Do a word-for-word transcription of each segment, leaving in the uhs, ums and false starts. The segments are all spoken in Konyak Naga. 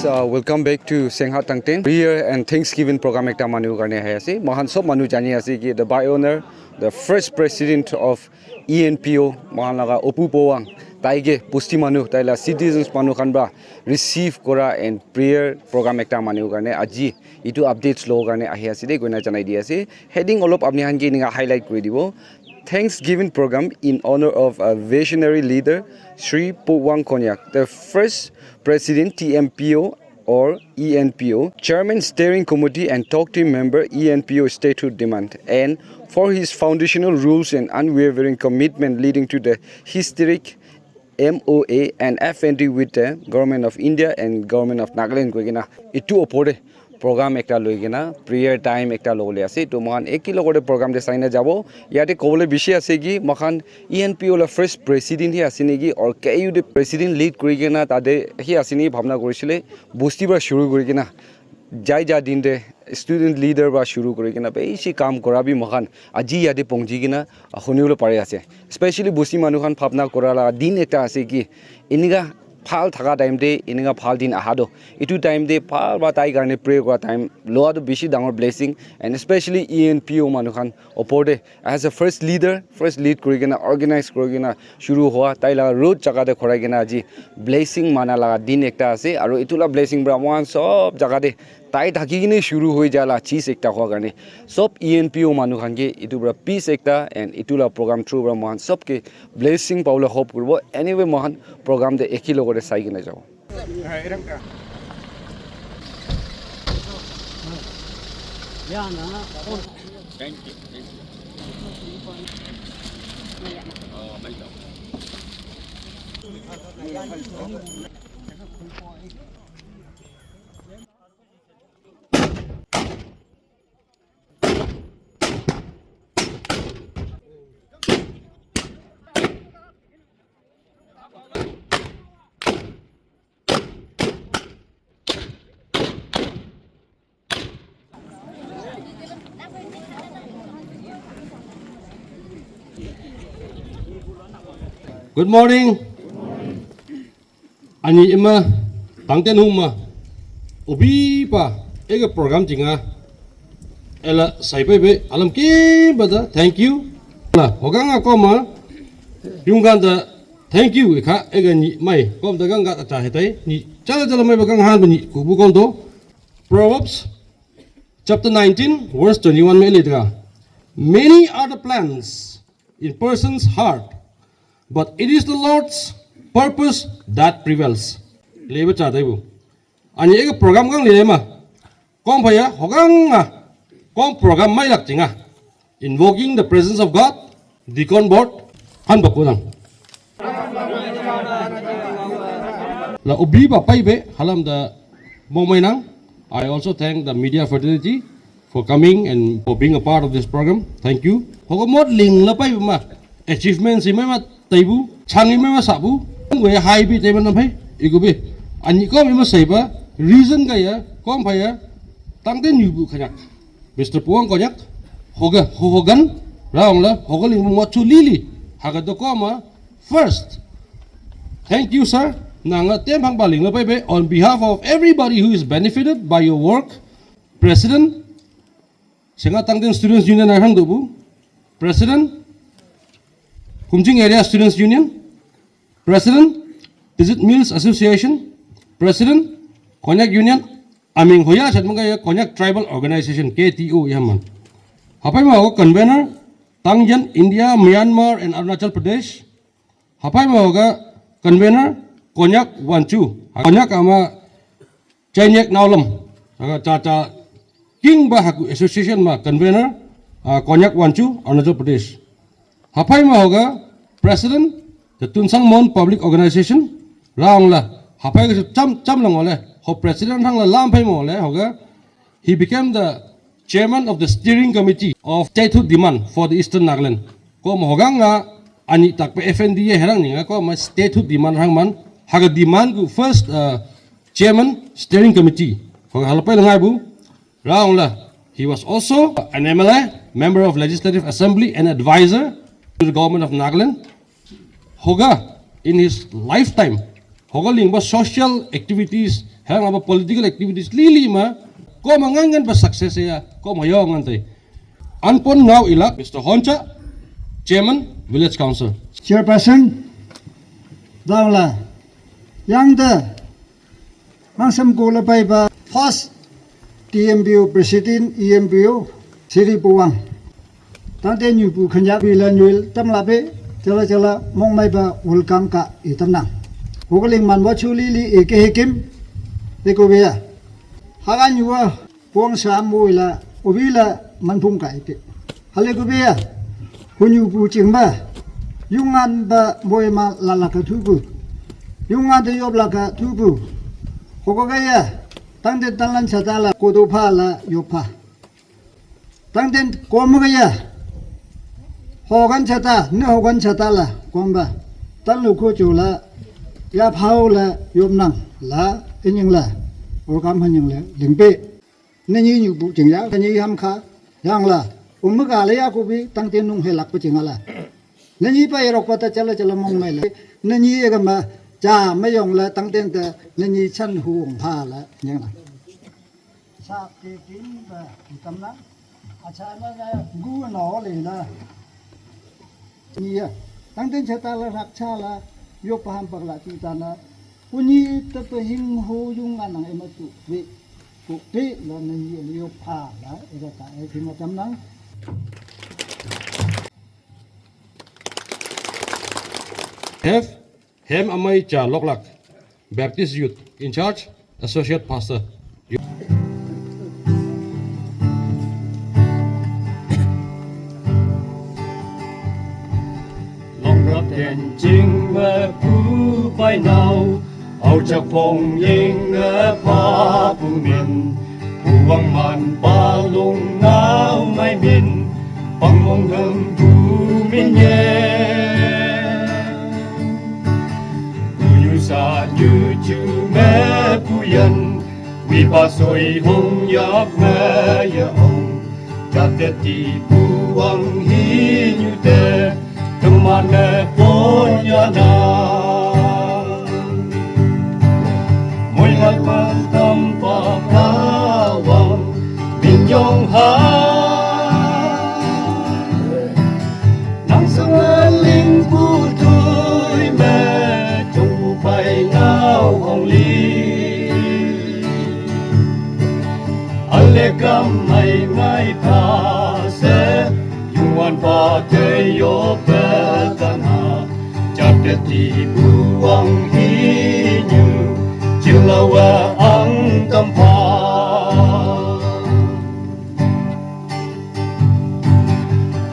Uh, welcome back to Sengha Tangten. Prayer and Thanksgiving program ekta manu karne ahi ase. Moikhan sob manu jani ase ki the pioneer, the first president of E N P O, moikhan laga Opu Powang. Tai ke pusti manu, tai la citizens manu khan pra receive kora and prayer program ekta manu karne aji itu updates lo karne ahi ase de koina janai di ase. Heading olop apni khan ke enika highlight kuri dibo. Thanksgiving program in honor of a visionary leader, Shri Pu Wang Konyak, the first president T M P O or E N P O, chairman steering committee and talk team member E N P O statehood demand, and for his foundational rules and unwavering commitment leading to the historic M O A and F N D with the Government of India and Government of Nagaland koi kena itu opor te program ekta loi kena prayer time ekta lobole ase. To moikhan eki logore program te saina jabo. Yate kobole bishi ase ki moikhan E N P O la first president hi ase niki or K U te president lead kuri kena tate hi ase niki bhabna kurisile. Bosti pra shuru kuri kena jai ja din te student leader pra shuru kuri kena bishi kam kora bi moikhan aji yate pongji kena hunibole pari ase. Especially bosti manu khan bhabna kora la din ekta ase ki enika bhal thaka time te enika bhal din aha to itu time te bhal ba tai karne pray kora time loa to bishi dangor blessing, and especially E N P O manu khan opor te as a first leader, first lead kuri kena organize kuri kena shuru hua tai la road jaga te khorai kena aji blessing mana la din ekta ase. Aru itu la blessing pra moikhan sob jaga te tai thaki kene shuru hoi ja la cheez ekta hua karne sob E N P O manu khan ke itu pra peace ekta and itu la program through pra moikhan sob ke blessing pabole hope kuribo. Anyway, moikhan program te eki logore sai kena jabo. Good morning. Ani ima tangten huma obi pa ega program jinga ela sai pe be alam ke bada thank you. La hogang ako ma yung ganda thank you ka ega ni mai kom da ganga ta hetai ni chala chala mai ba gang han ba ni ku bu kon do. Proverbs chapter nineteen, verse twenty-one me le daga. Many are the plans in person's heart, but it is the Lord's purpose that prevails. Leba cha dai bu. Ani ega program gang le ma. Kom phaya hogang ma. Kom program mai lak chinga. Invoking the presence of God, Deacon Board, han bakunang. La ubi ba pai be halam da mong mai nang. I also thank the media fraternity for coming and for being a part of this program. Thank you. Hogo mot ling la pai ma achievement si mai ma taibu, changi mai ma sabu. Ngwe hai bi taibu na pai. Igu bi. Ani kom ima saiba reason ga ya kom phaya tangte nyubu khanyak. Mister Puang Konyak, hoga, ho- hogan, raong la, hoga ling mo chu lili, haga do koma, first. Thank you, sir. Nanga tem hang baling la pai be, on behalf of everybody who is benefited by your work, President, Senga Tangten Students Union Arhang Dobu, President, Kumjing Area Students Union, President, Tizit Mills Association, President, Konyak Union, Aming Hoya Chatmangaya Konyak Tribal Organization, K T O, Yaman. Hapai ma ho convener, Tangyan, India, Myanmar, and Arunachal Pradesh. Hapai ma hoga convener, Konyak Wanchu. Konyak ama Chainyek Naulam. Aga cha cha King ba haku association ma convener, ah, Konyak Wanchu, Arunachal Pradesh. Hapai ma hoga president, the Tuensang Mon Public Organization, raong la. Hapai ka cham cham lang wale. Ho president hang la lam pai ma wale hoga. He became the chairman of the steering committee of statehood demand for the Eastern Nagaland. Kom hoga nga ani tak pe F N D A herang ni nga kom statehood demand hang man. Haga demand ku first, uh, chairman steering committee. Hoga halapai la ngai bu. Raong la, he was also an M L A, member of Legislative Assembly and advisor to the government of Nagaland. Hoga, in his lifetime, Hoga lingba social activities, hang aba political activities lili ma, ko ma ngan ngan ba success ya, ko ma yo ngan tai. Anpon nau ilak, Mister Honcha, Chairman, Village Council. Chairperson, daula, yang da, mangsam ko la pai ba, first T M P O President, E M P O, Siri Puwang. Tangte nyu pu khanyak wi la nyuil tam la pe, chala chala mong mai ba welcome ka i tam nang. Hoga ling man wa chu lili e ke hekim, e ko be ya. Haga nyu wa, puang sa mo ila, obi la man phung ka i pe. Hale ko be ya, hu nyu pu ching ba, yung ngan ba mo ma la la ka thu pu. Yung ngan te yop la ka thu pu. Hoga ga ya, tangte tan lan sa ta la, ko do pha la, yop pha. Tangten kom ma ka ya. Hogan chata, ne hogan chata la, kom ba. Tan lu ko chu la, ya phao la, yom nang, la, inying la. O kam han nying la, ling pe. Ne nyi nyu bu ching ya, ne nyi ham kha, yang la. Um ma ka la ya ko bi, tangten nung he lak pa ching la. Ne nyi pa ya rok pa ta chala chala mong mai la. Ne nyi ya ka ma, cha ma yong la, tangten ta, ne nyi chan hu ong pha la, nying la. Sa ke kin ba tam na. Acha na na gu no le na. Ni ya. Tang ten cha ta la rak cha la. Yo pa ham pak la ti ta na. Ku ni ta pa hing ho yung ngan nang e ma tu. Ve. Ku pe la na ni le yo pa la. E ka ta e kin ma tam nang. Have Hem Amai Cha Loklak, Baptist Youth, in charge, Associate Pastor. Long rap den jing me pu pai nau, au chak phong ying e pa pu min, pu wang man pa lung nau mai min, pang mong hem pu min ye. Pu yu sa yu ju me pu yan, wi pa soi hong yak me ya hong. Jat te ti pu wang hi nyu te, teman ne pon ya na. Moi hai man tam pa ka wang, min yong ha. Nang sang a ling pu tui me, chung pu pai nau hong li. Ale kam mai ngai pa se, yung wan pa te yo pe ta na. Jat te ti pu wang hi nyu, jing la wa ang tam pa.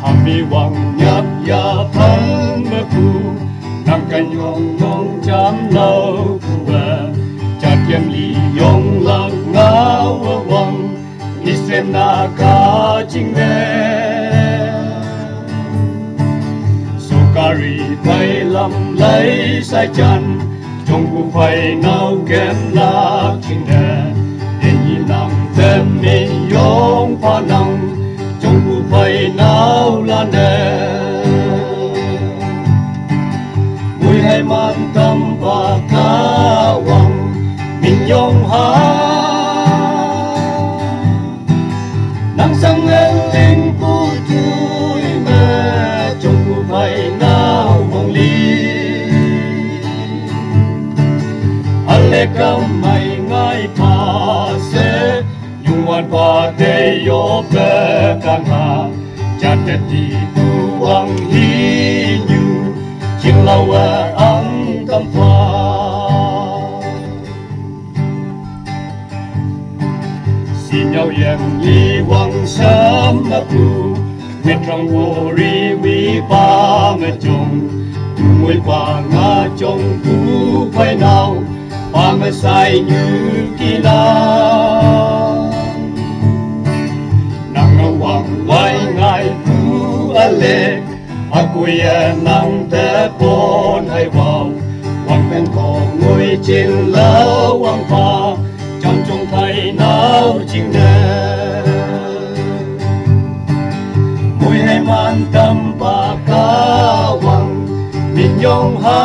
Hami wang nyap ya pan me pu, nang kan yong nong jam lau pu wa. Jat yam li yong lang ngau wa wang, Israel na ka jing ne. Sukari pai lam lai sai chan, jong ku pai nau kem lak ching ne. Eni nang tem min yong pa nang, jong ku pai nau la ne. Mui hai man tam pa ka wang, min yong ha. Nang sang en ling pu tui me, jong ku pai nau hong li. Ale kam mai ngai pa se, yung wan pa te yo pe ka nga. Jat te ti pu wang hi nyu, jing la wa ang tam pa. Si nyau yem li wang sam ma pu, me trong wo ri wi pa me jong, tu mui pa nga jong pu pai nau, pa me sai nyu ki la. Nang nga wang wai ngai pu a le, a kui e nang te pon hai wau. Wang pen ko ngui chin la wang pa, chang chung pai nau ching ne. Mui hai man tam pa ka wang, min yong ha.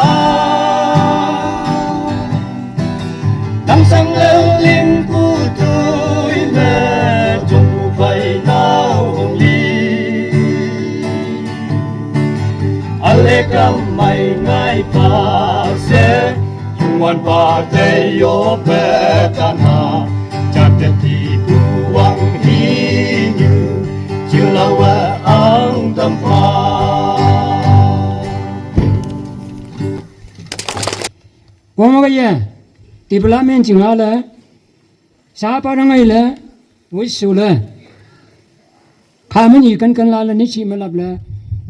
Tang leng ling ku tui me jong pai nau hong li. Alekam mai ngai pa se, wan pa te yo pe kana, chate ti buang hi nyu, chilawa ang tam pa. Koma ka ye, development ching ale, sa pa rang ai le, wisu le. Kha mani kan kan la le ni chi ma lap le,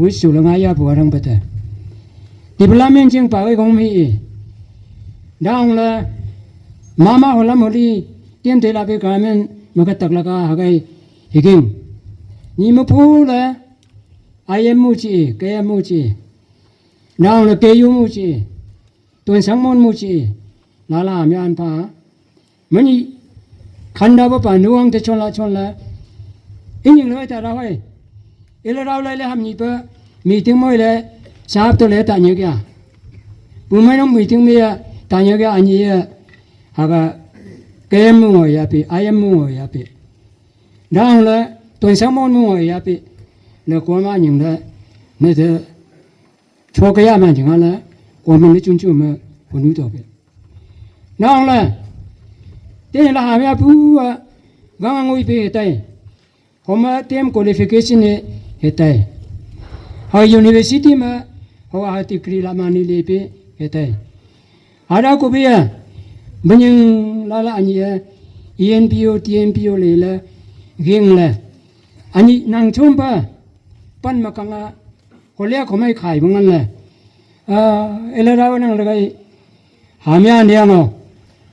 wisu le nga ya bu rang pa te. Development ching pa wei kong mi i. Dang le, mama ho lam ho li, tiem te la pe ka men, ma ka tak la ka ha kai, hi king. Ni ma pu le, I M mu chi, K M mu chi. Dang le, K U mu chi. Tuan sang mon mu chi. La la mi an pa. Mani khanda ba pa nuang te chon la chon la. Ining lo ta ra hoi. Ila rau lai le ham ni pa. Meeting moi le. Sap to le ta ni kya. Bu mai nong meeting mi ya. Ta ni kya ani ya. Ha ga. K M mu ngoi ya pi. I M mu ngoi ya pi. Dang le. Tuan sang mon mu ngoi ya pi. Le ko ma ning le. Ne te. Cho kaya man jing ala, ko man ni chun chu ma, ko nu to pe. Nang la, te la ha ya pu a, gang ngui pe tai. Ho ma tem qualification ne he tai. Ha university ma, ho ha degree la ma ni le pe he tai. Ada ko bia, banyang lala anya, E N P O, T N P O le la, ging la. Ani nang chumpa, pan makanga, holia komai khai bungan la. Ah, ela rawa nang lagai, hamya niango.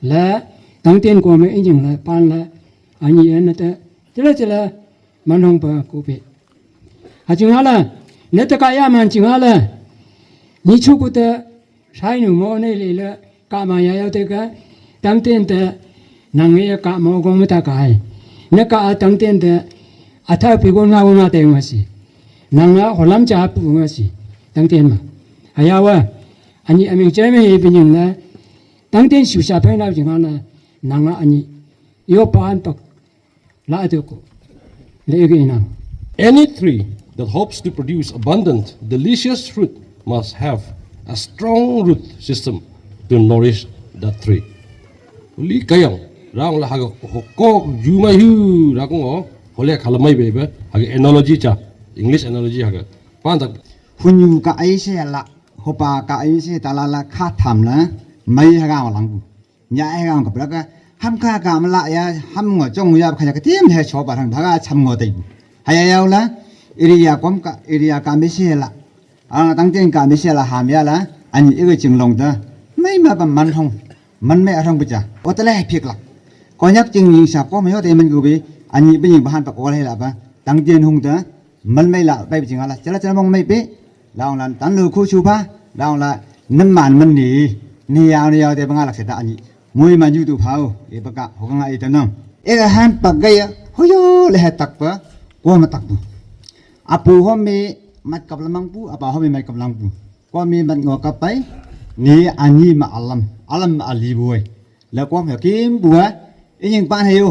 La, tang tien ko me injing la, pan la, ani en na ta, tila tila, manong pa kupi. Achingala, neta kaya man chingala. Ni chukuta, sai nu mo nei le le, ka ma ya ya te ka, tang tien te, nang ye ka mo gong ma ta kai. Ne ka a tang tien te, a tha pi gong nga gong nga te nga si. Nang a holam cha pu nga si. Tang tien ma. Aya wa, ani aming che me ye pi nying na, tang tien shu sha pai na jing na, nang a ani. Yo pa an pak. La ate ko. Le ege ina. Any tree that hopes to produce abundant, delicious fruit must have a strong root system to nourish that tree. Li kayang, rang la haga ko ju mai hu, ra ko, hole khala mai be be, haga analogy cha, English analogy haga. Pan tak. Hunyu ka ai se la, hopa ka ai se ta la la kha tham la, mai haga lang bu. Nya e gang ka pra ka, ham kha ka mala ya, ham ngo chong ya kha ya ka tim he cho ba thang ba ga cham ngo tai. Ha ya ya la, area kom ka, area ka mi se la. A tang tien ka mi se la ham ya la, ani e ching long da. Mai ma ba man hong, man me a hong bu cha. O ta le phik la. Ko nyak ching ning sa ko me yo te man gu bi, ani bi ning ba han pa ko le la ba. Tang tien hung da, man mai la, bai bi ching la, chala chala mong mai pe. Laung lan tan lu khu chu pha, laung la, nam man man ni, ni yao ni yao te ba nga lak se ta ani. Mui man yu tu phao, e ba ka, ho ka nga e ta nang. E ga han pak ga ya, ho yo le ha tak pa, ko ma tak pu. A pu ho me mat kap la mang pu, a pa ho me mat kap lang pu. Ko me mat ngo kap pai, ni ani ma alam, alam ma ali bu ai. La ko me kim bu ai, e ning pa he yo.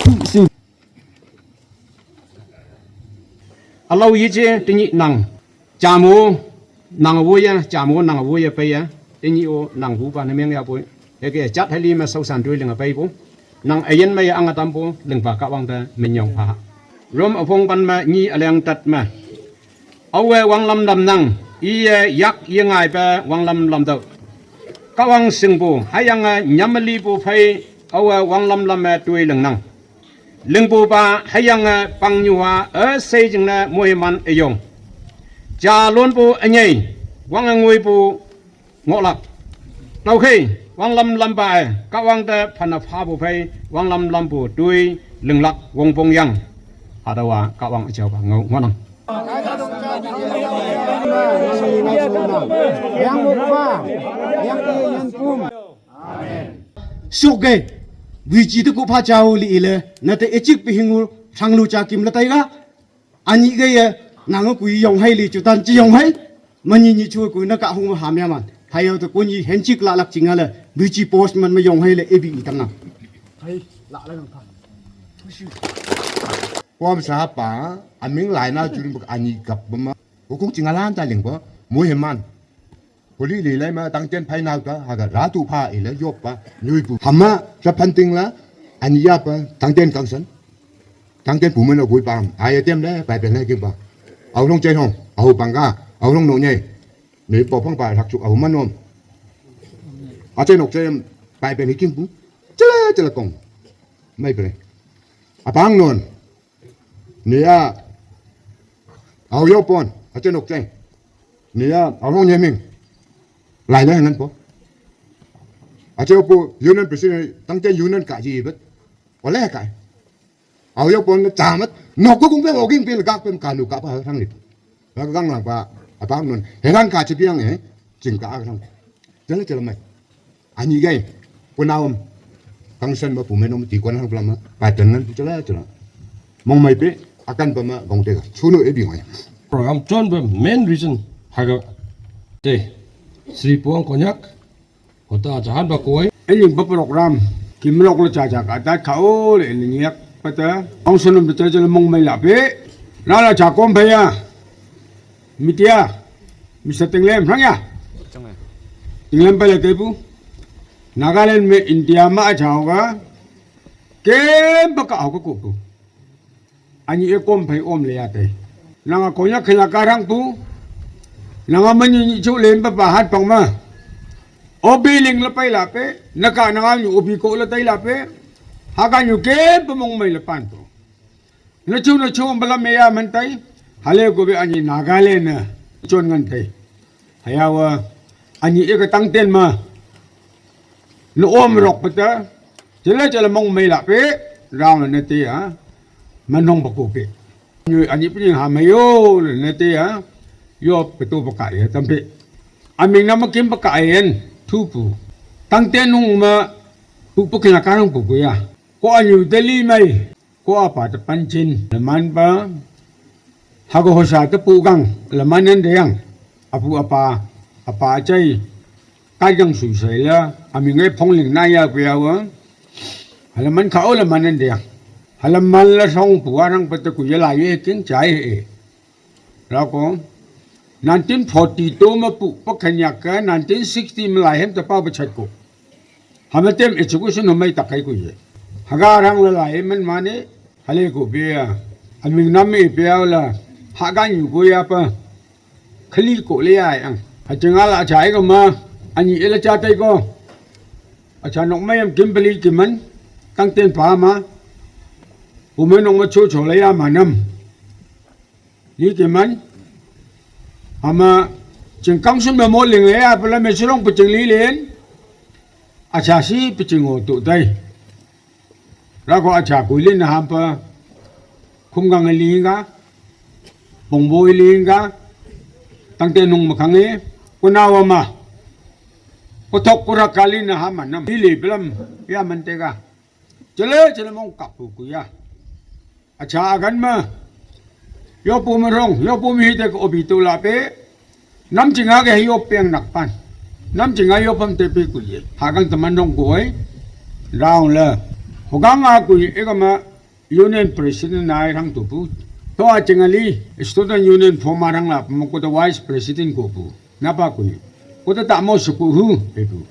Pu su. Alo yi che tinyi nang. Chamo nang wo ya, chamo nang wo ya pe ya. Tinyi o nang hu pa ne meng ya poi. He ke chat heli ma sau san tui ling a pe po. Nang ayen ma ya ang atam po, ling pa ka wang ta men yong pa. Rom a phong pan ma nyi a leng tat ma. Awe wang lam lam nang, i ye yak ye ngai pa wang lam lam dau. Ka wang sing po, hayang a nyam li po phai, awe wang lam lam ma tui ling nang. Lingpu pa hayang a pang nyu ha a sei jing na mui man a yong. Cha lon pu a nyei, wang a ngui pu ngo lak. Tau khei, wang lam lam pa e, ka wang te phan a pha pu phei, wang lam lam pu tui, ling lak, wong pong yang. Ha da wa, ka wang a chau pa ngau, ngo nang. Yang bu pa, yang ke yan pum. Sok ge, wi chi te ku pha chao li ile, na te e chik pi hingu, thang lu cha kim la tai ga. Ani ge ye, nang ku yong hai li chu tan chi yong hai. Ma ni ni chu ku na ka hung ha mya man. Hayo to kunyi henchik la lak chinga le, bichi postman ma yong hai le ebi itang na. Hai, la la nang pa. Kuam sahapa, aming lai na jun bak ani kap ma. Hukung chingalan ta ling ba, muhiman. Kuli li lai ma tangten phai nau ta, haga ratu pha ila yop pa, nyui pu. Hama, sa phanting la, ani ya pa, tangten kangsan. Tangten pu men o gui pa, ai tem le, pai pen le king pa. Au long chai hong, au pang ka, au long no nyai. Ni po phang pa hak chuk au man nom. A chai nok chai, pai pen hi king pu. Chala, chala kong. Mai pen. A pang non. Ni a, au yo pon, a chai nok chai. Ni a, au long nyai ming. Lai le ngan po. A chai po, union president, tangten union ka ji bet. Wala ka. Au yo pon le chamat. Nok ko kung pe, o king pe, le gak pe, ka nu ka pa, thang ni. Ba gang lang pa, a pang non. He gang ka chi piang e, ching ka a thang. Chala chala mai. Ani gai, kuna om, kangsan ma pu men om ti kwan hang plama, pa tan nan chala chala. Mong mai pe, akan pa ma gong te ka, chunu e bi ngai. Program chon ba main reason, haga, te, Sri Puang Konyak, kota chahan ba koi. Ening ba program, kim lok lo cha cha ka ta ka o le ni yak pa ta. Kangsan om ta chala mong mai la pe, la la cha kom pa ya. Mitia, Mister Tenglem, rang ya. Tenglem pa le te pu. Nagaland me India ma a chao ga. Kem pa ka au ka ko pu. Ani e kom phai om le ya te. Nanga konya khela ka rang pu. Nanga manyu ni chu len pa pa hat pang ma. O bi ling la pai la pe. Naka nanga nyu o bi ko la tai la pe. Ha ka nyu kem pa mong mai la pan pu. Na chu na chu ba la me ya man tai. Hale ko be ani Nagaland na. Chon ngan tai. Haya wa, ani e ka tangten ma. Na om rok pa ta. Chala chala mong mai la pe. Rang na te ya. Man hong ba ko pe. Nyu ani pini ha mai yo na te ya. Yo pe to pa ka ya tam pe. Aming na ma kim pa ka yen. Thu pu. Tangten nung ma. Pu pu kina ka nung pu pu ya. Ko ani u Delhi mai. Ko apa ta panchin, laman pa, hago hosa ta pu gang, laman nan deyang, apu apa, apa achai, kai gang su sai la, ami ngai phong ling na ya ku ya wa, halaman ka o laman nan deyang, halaman la song pu arang pa ta ku ya la ye king chai e. Rako, nineteen forty-two ma pu, pa kanya ka, nineteen sixty ma lai hem ta pa pa chat ko. Hama tem education ho mai ta kai ku ye. Haga rang la lai man mane, hale ko be ya. Aming nam e pe ya la, haga nyu ko ya pa. Khali ko le ya ang. Ha chinga la cha ai ko ma, ani e la cha tai ko. Acha nok mai am kim pali ki man, tangten pa ma. Pu mai nok ma cho cho la ya ma nam. Li ke man. Ama ching kang sun me mo ling le a pala me sulong paching li len. Acha si paching o tu tai. Rako acha kui lin na ham pa. Khum gang li nga. Pong boi li nga. Tangte nung ma khang e. Kuna wa ma. Ko thok kura kali na ham ma nam. Li le pelam. Ya man te ga. Chale chale mong kap pu ku ya. Acha agan ma. Yo pu ma rong, yo pu mi hi te ko obi tu la pe. Nam chinga ke yo peng nak pan. Nam chinga yo pam te pe ku ye. Ha kang teman rong ku oi. Raung le. Ho kang a ku ye ka ma Union President nai rang tu pu. To a chinga li Student Union form a rang la pu ma ko ta Vice President ko pu. Napa ku ye. Ko ta ta mo su ku hu pe pu.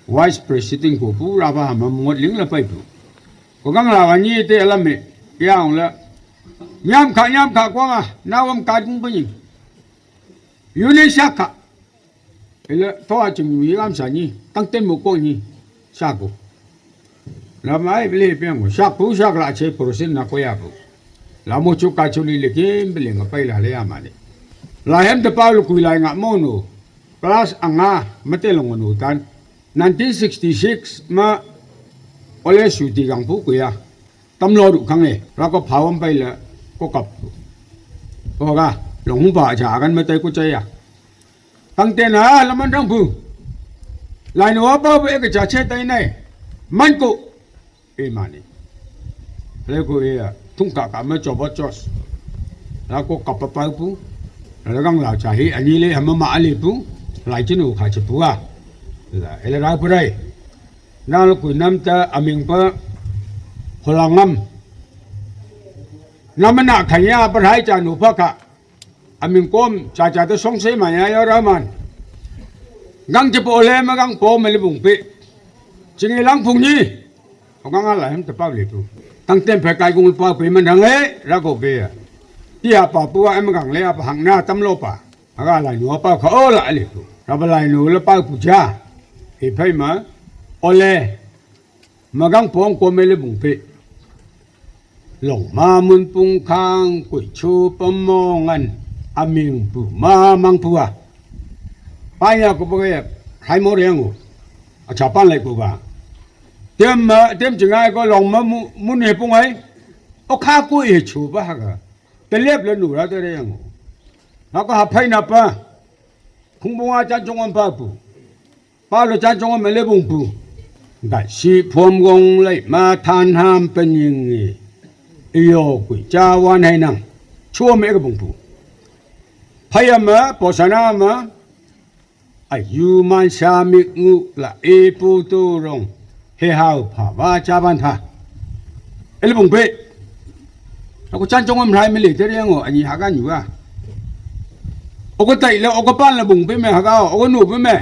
Vice President ko pu ra ba ma ngot ling la pai pu. Ko kang la wa ni te la me. Yang la. Nyam kha nyam kha kwa nga. Na wam ka ding pa ni. Yu ni sa kha. Ila to a ching yu lam sa ni. Tang ten mo ko ni. Sa ko. La mai le pe ngo. Sa pu sa la che pro sin na ko ya pu. La mo chu ka chu li le kim pe le nga pai la le ya ma le. La hem te pa lu ku la nga mo no. Plus anga mate long no tan. Nineteen sixty-six ma ole su ti gang pu ku ya. Tam lo ru khang e. Ra ko phawam pai la ko kap. Ko ga long hu ba cha gan mate ku cha ya. Tang te na la man rang pu. Lai no pa pu e ka cha che tai nai. Man ko. E ma ni. Le ko e ya. Thung ka ka ma cho ba chos. La ko kap pa pa pu. La gang la cha hi ani le ha ma ma ale pu. Lai chinu kha chipu a. La, ela rau purai. Na lo kui nam ta aming pa. Hola ngam. Nam na khanya pa hai cha nu pa kha. Aming kom cha cha ta song sei ma ya ya ra man. Gang chipu le ma gang po me le bung pe. Chingi lang phung ni. Hogang a lai ham ta pau le pu. Tang tem phe kai kung pau pe man dang e, ra ko pe. Ti ha pa pu a em gang le a pa hang na tam lo pa. Aga lai nu a pau kha o la le pu. Ra ba lai nu le pau pu cha. E phai ma. O le. Ma gang pong ko me le bung pe. Long ma mun pung khang kui chu pa mo ngan. A ming pu ma mang pu a. Pa ya ko pa ke. Hai mo re ngu. A cha pan lai ko ba. Tem ma, tem chi ngai ko long ma mu, mu ne pung ai. O kha ku e chu ba ha ga. Te lep le nu ra te re yang. Ha ko ha phai na pa. Khung bung a chan chong am pa pu. Pa lo chan chong am le bung pu. Ga si phom gong lai ma than ham pa ning ngi. Iyo ku cha wan hai nang. Chu me ga bung pu. Phai ya ma, po sa na ma. A yu man sa mik ngu la e pu tu rong. He hau pha wa cha ban tha. E le bung pe. A ko chan chong am rai me le te re ngo a ni ha ga nyu ga. O ko tai le o ko pan le bung pe me ha ga o ko nu pe me.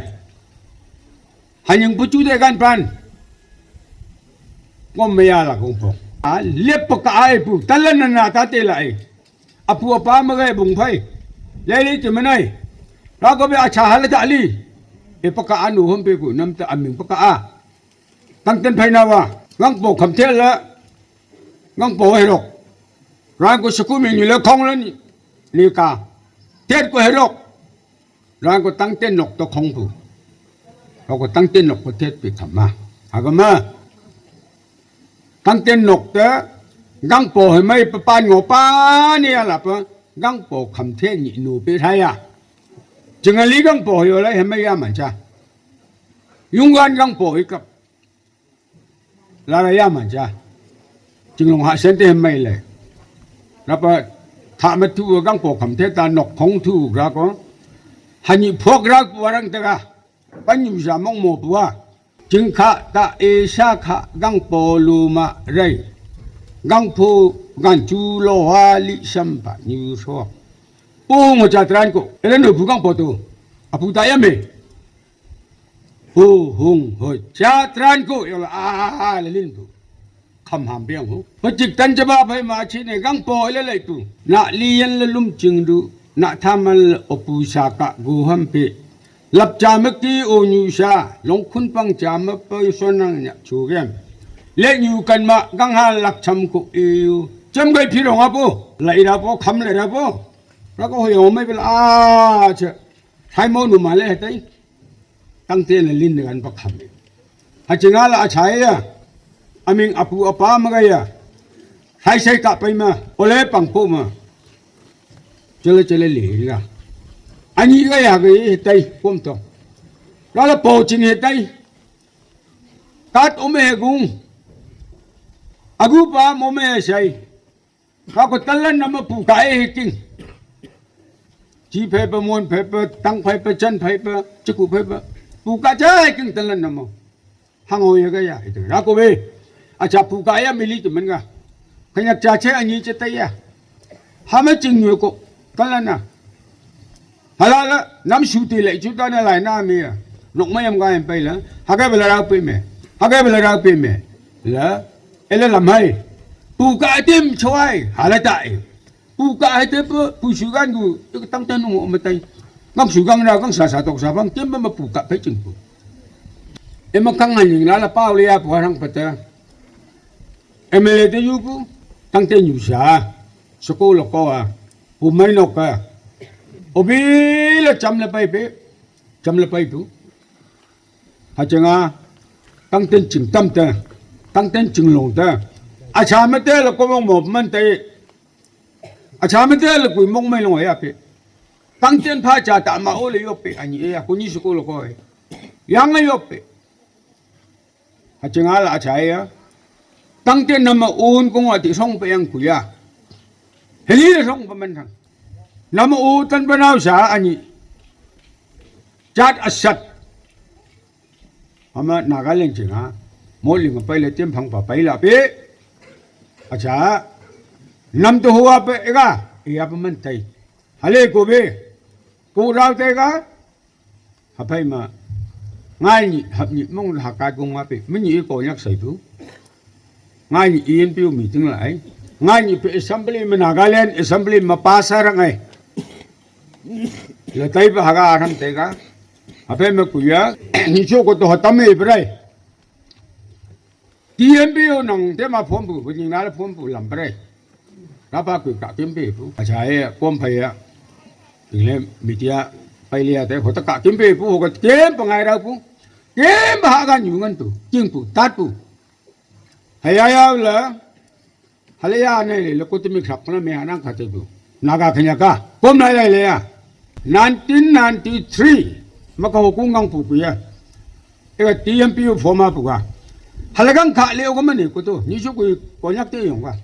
Ha nying pu chu de gan pan. Ngom me ya la kong po. A le pa ka ai pu ta la na na ta te la ai. A pu a pa ma gai bung phai. Lai li ti ma nai. Ra ko be a cha ha la ta li. E pa ka a nu hom pe ku nam ta a ming pa ka a. Tang ten phai na wa. Gang po kham the la. Gang po he rok. Rang ko sa ku mi ni le khong la ni. Ni ka. Tet ko he rok. Rang ko tang ten nok to khong pu. Rang ko tang ten nok ko tet pi kham ma. Ha ga ma. Tang ten nok te. Gang po he mai pa pan ngo pa ni a la pa. Gang po kham the ni nu pe thai a. Jing a li gang po he yo lai he mai ya man cha. Yung gan gang po he kap. La ra ya man cha. Chinglong ha sen te mai le. Ra pa tha ma thu gang po kham the ta nok khong thu ra ko. Ha ni phok ra ko rang ta ga. Pa nyu ja mong mo pu a. Ching kha ta e sa kha gang po lu ma rai. Gang pho gan chu lo ha li sam pa nyu so. Pu ngo cha tran ko. Ele no pu gang po tu. A pu ta ya me. Pu hung ho cha tran ko yo la a le lin pu. Kham ham biang ho. Pa chik tan cha ba phai ma chi ne gang po le lai pu. Na li yan le lum ching du. Na tha man le o pu sa ka gu ham pe. Lap cha ma ki o nyu sa. Long khun pang cha ma pa so nang nya chu gem. Le nyu kan ma gang ha lak cham ko e yu. Cham gai phi rong a po. Lai ra po kham lai ra po. Ra ko ho yo mai pe la a cha. Hai mo nu ma le tai. Tang te na lin gan pa kham. Ha chi nga la a chai ya. A ming a pu a pa ma ga ya. Hai sai ka pai ma. O le pang po ma. Chele chele le ga. A ni ga ya ga he tai kom to. La la po ching he tai. Kat o me gung. A gu pa mo me sai. Ka ko talan na ma pu ka e he king. Chi phai pa, mon phai pa, tang phai pa, chan phai pa, chiku phai pa. Pu ka cha he king talan na ma. Hang ho ya ga ya, ito. Ra ko be. A cha pu ka ya mi li tu man ga. Kanya cha che a ni che ta ya. Ha ma ching nyu ko. Talan na. Hala la, nam su ti le chu ta na lai na mi ya. Nok ma yam ga yam pai la. Ha ga ba la ra pe me. Ha ga ba la ra pe me. La. E la lam hai. Pu ka tim choi. Hala ta e. Pu ka hai te pu, pu su gan gu, tang ta nu ma tai. Gang su gang ra, gang sa sa tok sa bang, tem ba ma pu ka pe ching pu. E ma kang han ling la la pau le ya pu rang pa ta. E me le te yu pu, tang te nyu sa. Sa ko lo ko a. Pu mai nok ka. O bi la cham le pai pe. Cham le pai tu. Ha chang a. Tang ten ching tam ta. Tang ten ching long ta. A cha ma te la ko mong mo man te. A cha ma te la kui mong mai long ya pe. Tang ten pha cha ta ma o le yo pe. A ni e ya ko ni su ko lo ko e. Yang a yo pe. Ha chang a la a cha ya. Tang ten na ma un ko nga ti song pe yang ku ya. He ni le song pa man thang. Na ma u tan pa nau sa a ni. Jat asat. Ama Nagaland chinga. Moling paile tim phang pa paila pe. Acha. Nam to hua pe ega. Iya pe man tai. Hale ko be. Ko rau te ga. Hapai ma. Ngai ni hap ni mong ha ka gong ma pe. Mini ko nyak sai tu. Ngai ni E N P O meeting la ai. Ngai ni pe assembly ma Nagaland assembly ma pasar ngai. La tai ba haga aram tega. Ape me kuya. Ni cho ko to hatam me brai. T M P O nang te ma phone bu, bu ni na la phone bu lam brai. Ra ba ku ka kim pe bu. Acha e kom phai ya. Ingle media pai le ya te ho ta ka kim pe bu, ho ka kim pa ngai ra bu. Kim ba haga nyu ngan tu. Kim bu tat bu. Haya ya la. Hale ya ne le, le ko te mi khrap na me anang kha te bu. Naga khanya ka. Kom na ya le ya. Nineteen ninety-three. Ma ka ho kung gang pu ku ya. Ega T M P O former pu ga. Hale gang kha le o ga ma ne ko to. Ni so ku ko nyak te yong ga.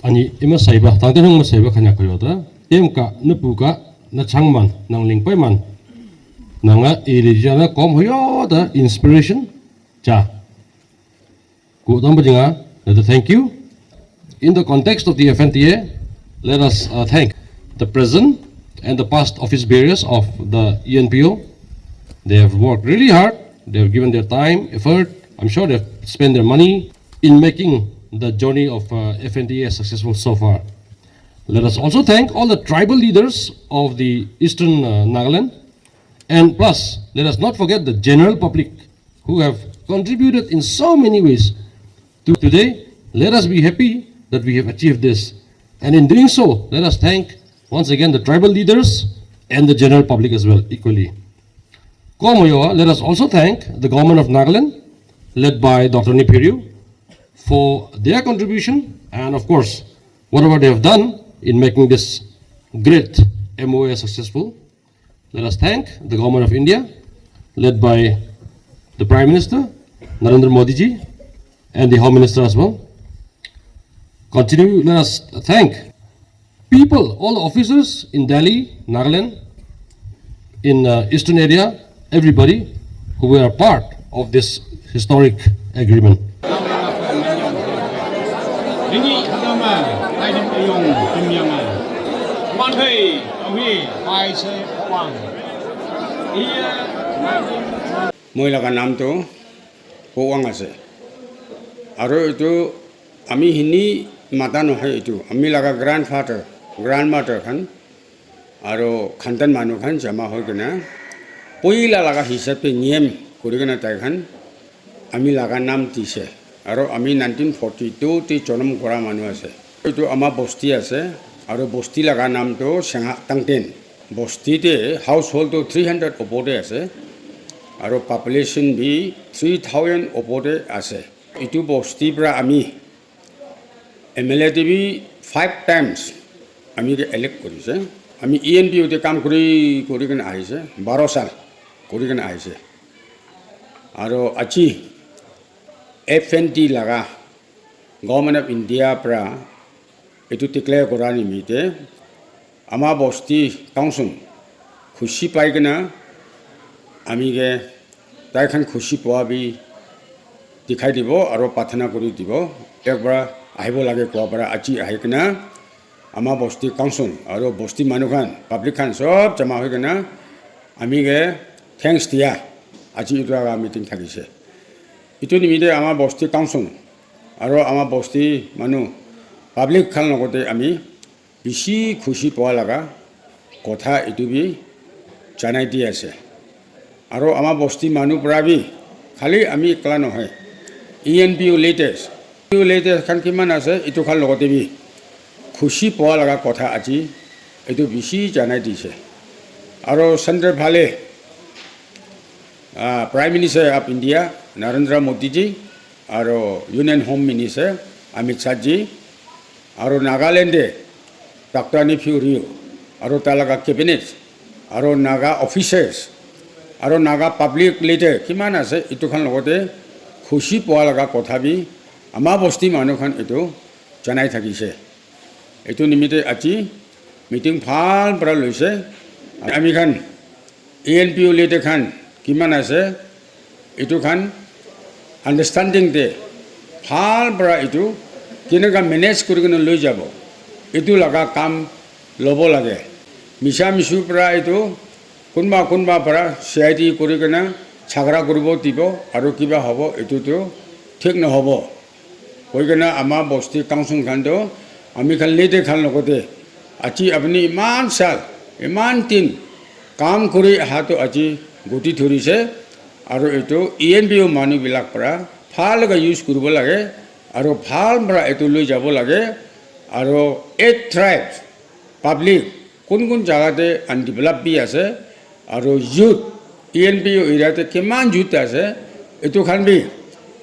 Ani ima saiba, tang te nang ma saiba khanya ka yo ta. Tem ka, na pu ka, na chang man, nang ling pai man. Nanga iri jana kom ho yo ta inspiration. Cha. Ku tamba jinga, let us thank you. In the context of the F N T A, let us uh, thank the present and the past office bearers of the E N P O. They have worked really hard. They have given their time, effort. I'm sure they've spent their money in making the journey of uh, F N T A successful so far. Let us also thank all the tribal leaders of the Eastern uh, Nagaland. And plus, let us not forget the general public who have contributed in so many ways to today. Let us be happy that we have achieved this. And in doing so, let us thank once again the tribal leaders and the general public as well, equally. Komoyoa, let us also thank the government of Nagaland, led by Doctor Neiphiu Rio, for their contribution and, of course, whatever they have done in making this great M O A successful. Let us thank the government of India, led by the Prime Minister, Narendra Modi ji, and the Home Minister as well. Continue, let us thank people, all the officers in Delhi, Nagaland, in uh, Eastern area, everybody who were a part of this historic agreement. Moi laga naam tu Powang ase. Aru etu ami hini mata nohoi etu. Ami laga grandfather, grandmother khan aru khandan manu khan jama hoi kena poila laga hisab te niyam kuri kena tai khan ami laga naam dise. Aru ami nineteen forty two te jonom kora manu ase. Etu ama bosti ase. Aru bosti laga naam tu Sengha Tangten. Bosti te household tu three hundred opor te ase. Aru population bi three thousand opor te ase. Etu bosti pra ami M L A te bi five times ami ke elect korise. Ami E N P O te kam kuri kuri kena ahise, baro sal kuri kena ahise. Aru aji F N T laga Government of India pra etu declare kora nimite ama bosti council khushi pai kena ami ke tai khan khushi poa bi dikhai dibo aru prarthana kuri dibo. Ekbar ahibo lage koa para aji ahi kena ama bosti council aru bosti manu khan public khan sob jama hoi kena ami ke thanks dia aji etu laga meeting thakise. Etu nimite ama bosti council aru ama bosti manu public khan logote ami bishi khushi poa laga kotha etu bi janai di ase. Aru ama bosti manu para bi khali ami ekla nohoi, E N P O leaders, N P O leaders khan kiman ase etu khan logote bi khushi poa laga kotha aji etu bishi janai dise. Aru center phale ah, Prime Minister of India Narendra Modi ji aru Union Home Minister Amit Shah ji aru Nagaland te Doctor Neiphiu Rio aru tai laga cabinet aru Naga officers aru Naga public leader kiman ase etu khan logote khushi poa laga kotha bi ama bosti manu khan etu janai thakise. Etu nimite aji meeting bhal para loise. Ami khan E N P O leader khan kiman ase, etu khan understanding te bhal para etu kineka manage kuri kena loi jabo, etu laga kam lobo lage. Misa misu para etu kunba kunba para C I D kuri kena jhagara kuribo dibo aru kiba hobo, etu tu thik nohobo. Koi kena ama bosti council khan tu ami khan leader khan logote aji apni iman sal, iman din kam kuri aha tu aji guti thurise. Aru etu E N P O manu bilak para bhal laga use kuribo lage, aru bhal para etu loi jabo lage. Aru eight tribes public kun kun jaga te undeveloped bi ase, aru youth E N P O area te kiman youth ase, etu khan bi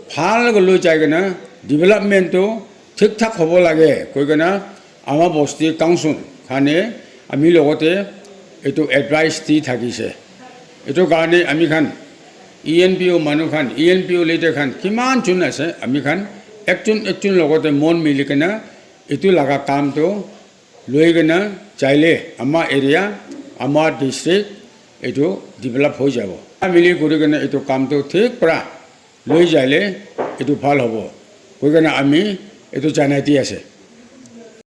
bhal laga loi jai kena development tu thik thak hobo lage koi kena ama bosti council khane ami logote etu advice di thakise. Etu karne ami khan E N P O manu khan, E N P O leader khan kiman jun ase, ami khan ekjon ekjon logote mon mili kena etu laga kam tu loi kena jaile ama area, ama district etu develop hoi jabo. Mili kuri kena etu kam tu thik para loi jaile etu bhal hobo koi kena ami etu janai di ase.